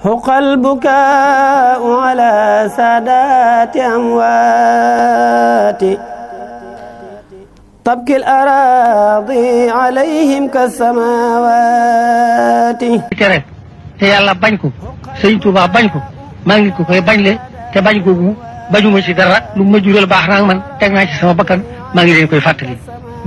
حق البكاء على سادات أموات تبكي الأراضي عليهم كالسماوات tere te yàlla bañ ko sëñ Tuubaa bañ ko maa ngi ko koy bañ le te bañ googu bañuma ci dara lu ma jural baax naa man teg naa ci sama bakkan maa ngi leen koy fàttali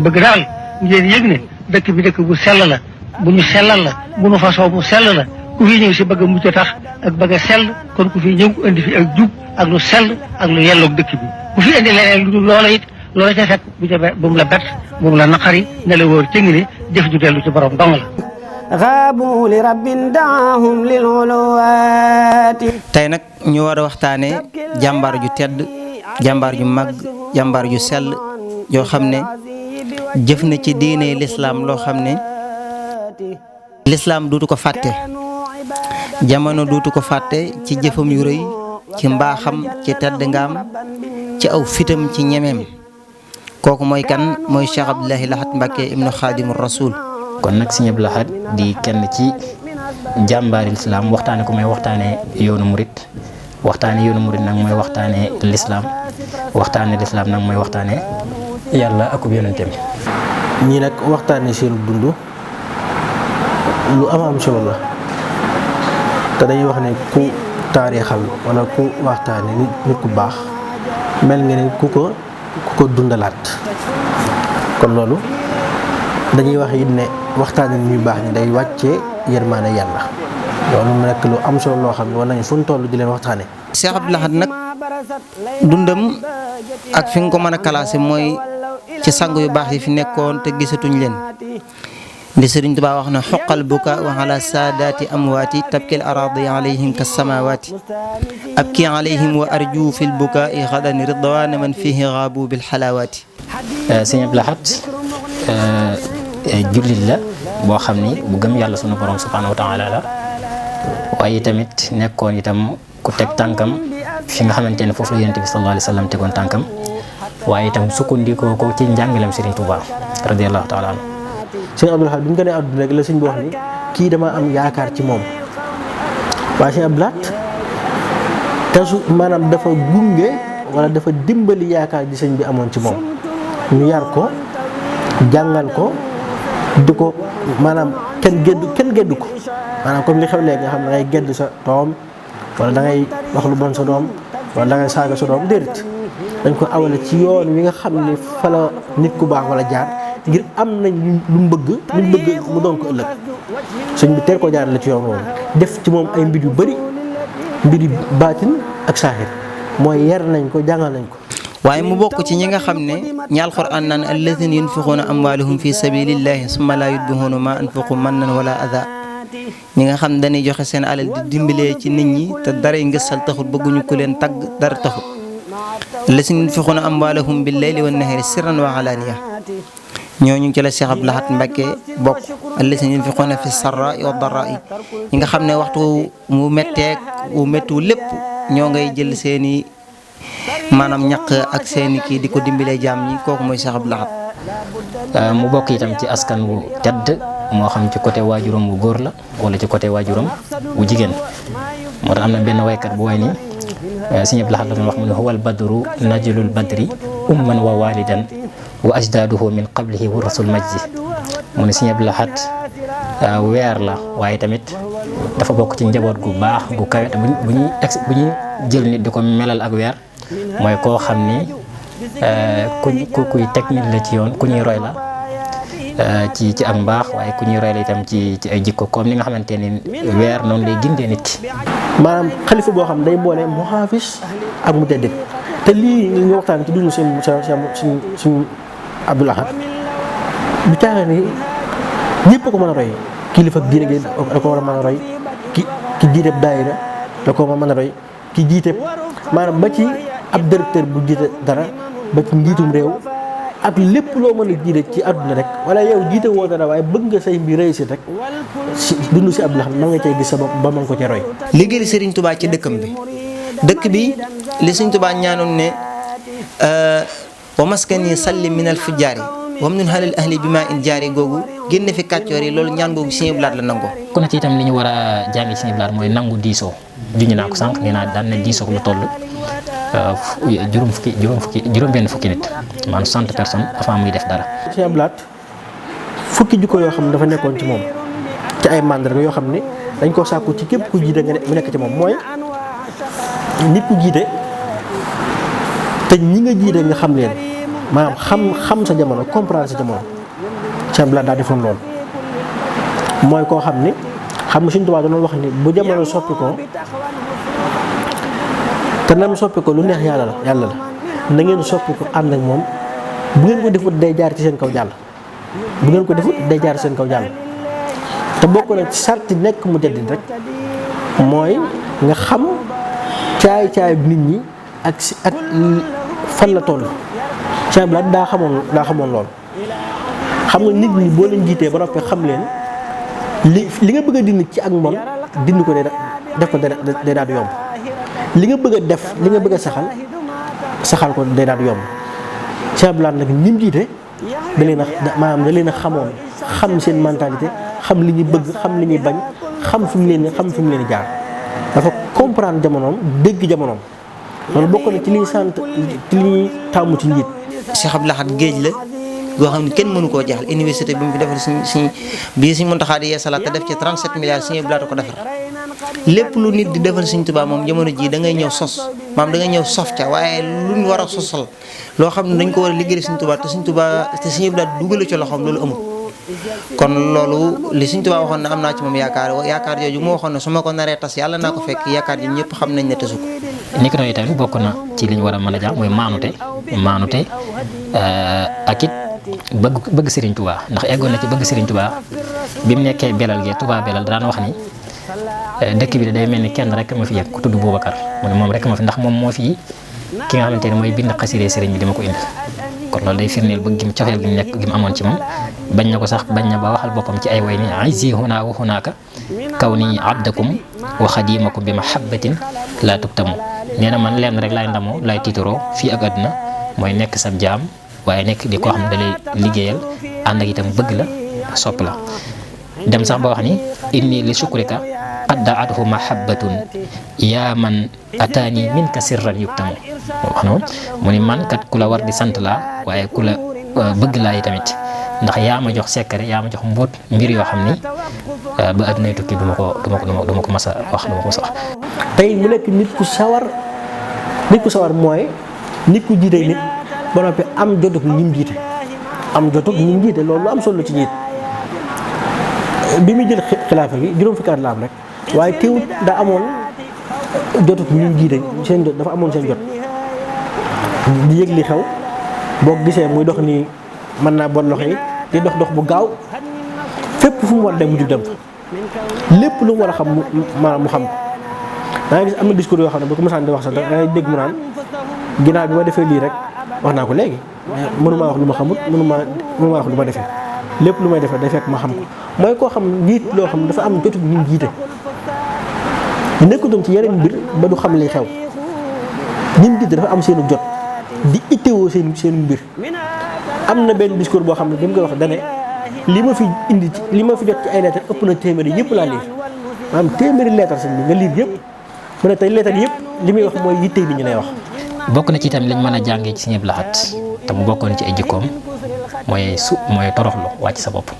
bëgg daal ngeen yëg ne dëkk bi dëkk bu sell la bu ñu sellal la bu ñu fasoo bu sell la ku fi ñëw si bëgg a mucc tax ak bëgg a sell kon ku fi ñëw indi fi ak jub ak lu sell ak lu yelloog dëkk bi ku fi indi leneen lu dul loola it loola ca fekk bu mu la bett bu mu la naqari ne la wóor cëngi ne jëf ju dellu ci borom dong la غابوا لرب دعاهم للعلوات tey nag ñu war a waxtaane jàmbaar ju tedd jàmbaar ju mag jàmbaar ju sell yoo xam ne jëf na ci diine lislaam loo xam ne lislaam duutu ko fàtte jamono duutu ko fàtte ci jëfam yu rëy ci mbaaxam ci tedd ngaam ci aw fitam ci ñemeem kooku mooy kan mooy Cheikh Abdoulaye Lahat Mbacké ibnu Xaadimu Rasuul kon nag Sëñ Abdou Lahad di kenn ci jàmbaari lislaam waxtaane ko mooy waxtaane yoonu murit waxtaane yoonu murit nag mooy waxtaane lislaam waxtaane lislaam nag mooy waxtaane yàlla akub yonenteem. ñii nag waxtaane seen dund lu am solo la te dañuy wax ne ku taarixal wala ku waxtaane nit ku baax mel nga ne ku ko dundalaat kon loolu dañuy wax it ne waxtaane ñu baax ñi day wàccee yërmaane yàlla loolu mu nekk lu am solo loo xam ne war nañu fu ñu toll di leen waxtaane. Cheikh Abdou Lahad nag dundam ak fi nga ko mën a classé mooy ci sang yu baax yi fi nekkoon te gisatuñ leen li Sëriñ Tuubaa wax na xoqal buka wa ala saadaati amwaati tabkil araadi alayhim ka samawaati abki alayhim wa arju fi lbukaai xadan ridwaana man fihi gaabu bil xalaawaati. Sëñ Abdou Lahad jullit la boo xam ni bu gëm yàlla sunu borom subhaanahu wa taala la waaye tamit nekkoon itam ku teg tànkam fi nga xamante ne foofu la yonent bi sallallahu alayhi wa sallam tegoon tànkam waaye itam sukkandikoo ko ci njàngalem Serigne Touba radiyallahu taala anhu. Sëñ Abdou Lahad bi ñu gënee àdduna rek la sëñ bi wax ni kii dama am yaakaar ci moom waaye Sëñ Abdou Lahad tasu maanaam dafa gunge wala dafa dimbali yaakaar ji sëñ bi amoon ci moom ñu yar ko jàngal ko di ko maanaam kenn geddu ko maanaam comme li xew léegi nga xam ne dangay gedd sa doom wala da ngay wax lu bon sa doom wala da ngay saaga sa doom déedéet dañ ko awale ci yoon wi nga xam ne fa la nit ku baax wala jaar ngir am nañ lu mu bëgg mu doon ko ëllëg sëñ bi teel ko jaarale ci yoon woowu def ci moom ay mbir yu bëri mbiri baatin ak saaxir mooy yar nañ ko jàngal nañ ko. waaye mu bokk ci ñi nga xam ne ñi alxuraan naan alladina yunfiquuna amwaalahum fi sabilillahi summa laa yutbihuuna ma anfaqu mannan wala ada ñi nga xam ne dañuy joxe seen alal di dimbalee ci nit ñi te daray ngësal taxut bëgguñu ku leen tagg dara taxut alladina yunfiquuna amwaalahum bil layli wan nahari sirran wa alaaniya ñooñu ci la Cheikh Abdou Lahad Mbacké bokk alladina yunfiquuna fi sarraai wa darraai ñi nga xam ne waxtu mu metteek wu méttiwu lépp ñoo ngay jël seeni maanaam ñaq ak seeni kii di ko dimbalee jaam ñi kooku mooy Cheikh Abdou Lahad. mu bokk itam ci askan wu tedd moo xam ci côté waajuram wu góor la wala ci côté waajuram wu jigéen moo tax am na benn waykat bu way ni Sëñ Abdou Lahad la doon wax mu ne huwal badru najlul badri umman wa walidan wa ajdaaduhu min qablihi wa rasul majdi mu ne Sëñ Abdou Lahad weer la waaye tamit dafa bokk ci njaboot gu baax gu kawe te bu ñuy jël nit di ko melal ak weer mooy koo xam ni kuy teg nit la ci yoon ku ñuy roy la ci ak mbaax waaye ku ñuy roy la itam ci ay jikko comme ni nga xamante ni weer noonu lay gindee nit ki. maanaam xalifa boo xam day boole mu xaafis ak mu tedd te lii nga waxtaan ci dund suñ Abdou Lahad bu caaxaan ni ñëpp ko mën a roy kilifa diine gi da ko war a mën a roy ki jiite daayira da ko mën a roy ki jiite maanaam ba ci ab directeur bu jiite dara ba ci njiitum réew ak lépp loo mën a jiite ci àdduna rek wala yow jiite woo dara waaye bëgg nga say mbir réussir rek si dund si Abdou Lahad mën nga cay gis sa bopp ba mën ko ci roy. liggéey Serigne Touba ci dëkkam bi dëkk bi li Serigne Touba ñaanoon ne wa maskani salli minal fujjaari wam nun halal ahli bi maa in jaari googu génn fi kàccoor yi loolu ñaan googu Sëñ Abdou Lahad la nangoo. kon na ci itam li ñu war a jàngi Sëñ Abdou Lahad mooy nangu diisoo juñu naa ko sànq nee naa daan na diisoo lu toll juróom-benn fukki nit maanaam 60 personnes avant muy def dara. Sëñ Abdou Lahad fukki jikko yoo xam ne dafa nekkoon ci moom ci ay mandarga yoo xam ne dañ koo sàkku ci képp ku jiite nga mu nekk ci moom mooy nit ku jiite te ñi nga jiite nga xam leen maanaam xam sa jamono comprendre sa jamono. Sëñ Abdou Lahad daa defoon loolu mooy koo xam ni xam nga Sëñ Tuubaa doon wax ni bu jamono soppi ko te nam soppi ko lu neex yàlla la na ngeen soppi ko ànd ak moom bu ngeen ko defut day jaar ci seen kaw jàll. bu ngeen ko defut day jaar seen kaw jàll te bokk na ci sarti nekk mu jaddid rek mooy nga xam caay nit ñi ak fan la toll. Sëñ Abdou Lahad daa xamoon lool xam nga nit ñi boo leen jiitee ba noppi xam leen li nga bëgg a dindi ci ak mbon dindi ko def ko day daal di yomb li nga bëgg a def li nga bëgg a saxal ko day daal di yomb. Sëñ Abdou Lahad nag ñi mu jiite da leen a xamoon xam seen mentalité xam li ñuy bëgg xam li ñuy bañ xam fi mu leen jaar dafa comprendre jamonoom dégg jamonoom loolu bokk na ci liy sant ci li ñuy tàmm ci njiit. Cheikh Abdou Lahad géej la goo xam ne kenn mënu koo jeexal université bi mu fi defal Sëñ Muntaxaa di yeesalaat te def ci 37 milliards Sëñ Abdou Lahad ko defar lépp lu nit di defal Sëñ Tuubaa moom jamono jii da ngay ñëw sos da ngay ñëw sof ca waaye luñ war a sosal loo xam ne dañ ko war a liggéey Sëñ Tuubaa te Sëñ Abdou Lahad dugale ci loxoom loolu amul. kon loolu li Sëñ Tuubaa waxoon ne am naa ci moom yaakaar jooju mu waxoon ne su ma ko naree tas yàlla naa ko fekk yaakaar ji ñëpp xam nañ ne tasu ko. ni ko noonu tamit bokk na ci li ñu war a mën a jàng mooy maanute ak it bëgg Serigne Touba ndax eggoon na ci bëgg Serigne Touba bi mu nekkee belal gi Touba belal daan wax ni dëkk bi day mel ni kenn rek ma fi yegg ku tudd Boubacar mu ne moom rek ma fi ndax moom moo fi ki nga xamante ne mooy bind xasida Serigne bi dama ko indi kon loolu day firndeel bëgg gi mu cofeel gi mu nekk gi mu amoon ci moom bañ na ko sax bañ na ba waxal boppam ci ay way ni ayzi huna wa hunaka kaw ni abdakum wa xadimakum bi mahabbatin laa tubtamu nee na man lenn rek laay ndamoo laay tiitaroo fii ak àdduna mooy nekk sab jaam waaye nekk di koo xam ne da lay liggéeyal ànd ak itam bëgg la sopp la dem sax ba wax ni inni li shukrika qad daatuhu mahabbatun yaa man ataani minka sirran yuktamu wax na mu ni man kat ku la war di sant laa waaye ku la bëgg laa yi tamit ndax yaa ma jox secret yaa ma jox mbóot mbir yoo xam ni ba àddunay tukki du ma ko mas a wax tey mu nekk nit ku sawar mooy nit ku jiite nit ba noppi am jotug ñi mu jiite loolu lu am solo ci njiit bi muy jël xilaafa gi juróom fukki at la am rek waaye teewut daa amoon jotug ñi mu jiite seen jot dafa amoon seen jot di yëg li xew boo gisee muy dox nii mën naa bon loxo yi di dox bu gaaw fépp fu mu war a dem mu jug dem fa lépp lu mu war a xam mu xam da ngay gis am na discours yoo xam ne bu ko mësaan di wax sax da ngay dégg mu naan ginnaaw bi ma defee lii rek wax naa ko léegi mënumaa wax lu ma xamut mënumaa wax lu ma defee lépp lu may defee day fekk ma xam ko mooy koo xam njiit loo xam dafa am jotu ñu jiite nekkutoon ci yeneen mbir ba du xam li xew ñi jiite dafa am seenu jot di itteewoo seen mbir am na benn discours boo xam ne bi mu koy wax dane li ma fi jot ci ay lettres ëpp na téeméeri yëpp laa liir maanaam téeméeri lettres sëñ bi nga liir yëpp mu ne tey lettres yëpp li muy wax mooy yitte nit ñi lay wax. bokk na ci itam lañ mën a jàngee ci Sëñ Abdou Lahad te mu bokkoon ci ay jikkoom mooy toroxlu wàcc sa bopp.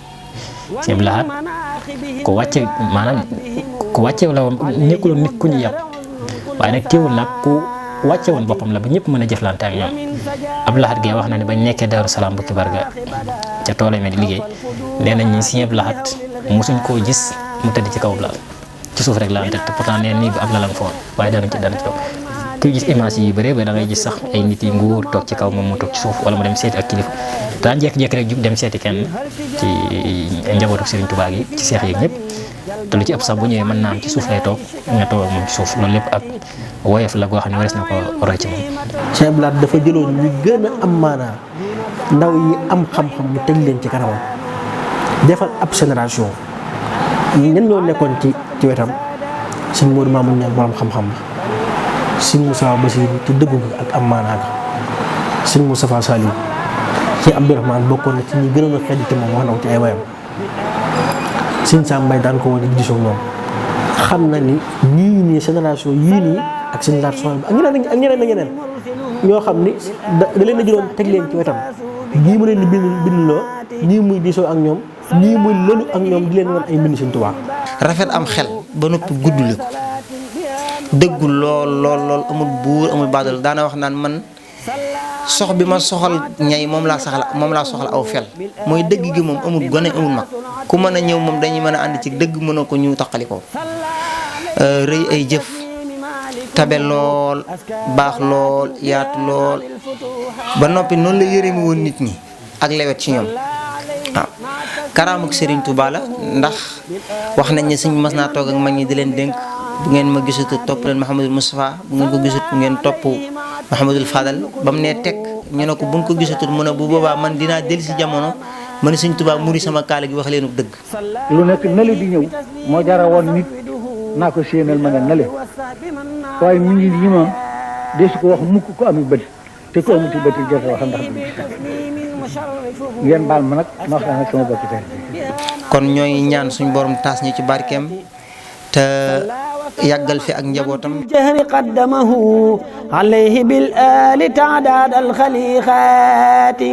Sëñ Abdou Lahad ku wàcce la nekkuloon nit ku ñu yàpp waaye nag teewul nag ku wàcce woon boppam la ba ñëpp mën a jëflante ak ñoom. Abdou Lahad Gueye wax na ne bañ nekkee Daaru Salaam bu kibar ga ca tool yi di liggéey nee nañ ñi Sëñ Abdou Lahad mosuñ koo gis mu tëdd ci kaw lal ci suuf rek la tëdd te pourtant nee nii bi ab lalam foon waaye dana ci kaw kuy gis image yi bëre ba da ngay gis sax ay nit yi nguur toog ci kaw moom mu toog ci suuf wala mu dem seeti ak kilifa daan jékki-jékki rek jug dem seeti kenn ci njabootu Serigne Touba gi ci seex yeeg ñëpp te lu ci ëpp sax bu ñëwee mën naa am ci suuf lay toog nga toog moom ci suuf loolu lépp ak woyof la goo xam ne wares na ko roy ci moom. Sëñ Abdou Lahad dafa jëloon ñu gën a am maanaa ndaw yi am xam-xam mu teg leen ci kanamam defal ab génération ñen ñoo nekkoon ci wetam Sëñ Modou Mamoune Niang borom xam-xam la Sëñ Moussa Bassirou ci dëggu ak am maanaa ga Sëñ Moustapha Saliou ci Abdourahmane bokkoon na ci ñi gënoon a xeddite moom wax na ko ci ay wayam sëñ Sam Mbaye daan ko woo di gisoo moom xam na ni ñii nii génération yii nii ak seen laat soxla ak ñeneen ñoo xam ni da leen a jëloon teg leen ci wetam ñii mu leen di bindloo ñii muy diisoo ak ñoom ñii muy lëlu ak ñoom di leen wan ay mbind Sëñ Tuubaa. rafet am xel ba noppi guddule ko dëggu lool amul buur amul baadal daana wax naan man sox bi ma soxal ñay moom laa soxla aw fel mooy dëgg gi moom amul gone amul mag ku mën a ñëw moom dañuy mën a ànd ci dëgg mën a ko ñu taqali ko rëy ay jëf tabe lool baax lool yaatu lool ba noppi noonu la yërëmi woon nit ñi ak lewet ci ñoom waaw karaam ak Serigne Touba la ndax wax nañ ne suñ mas naa toog ak mag ñi di leen dénk bu ngeen ma gisatu topp leen Mouhamadul Moustapha bu ngeen ko gisatu ngeen topp Mouhamadul Fadal ba mu nee teg ñu ne ko buñ ko gisatul mu ne bu boobaa man dinaa dellu si jamono ma ne Sëñ Tuubaa muri sama kaala gi wax leenu dëgg. lu nekk nale di ñëw moo jara woon nit naa ko séenal ma nga nale waaye mi ngi yi moom desu ko wax mukk ko ami bët te ko amuti bët yi jot a wax ndax du gis ngeen baal ma nag ma wax ak sama bokk tey kon ñooy ñaan suñ borom taas ñu ci barkeem te yàggal fi ak njabootam jahri qaddamahu alayhi bil ali ta'dad al khaliqati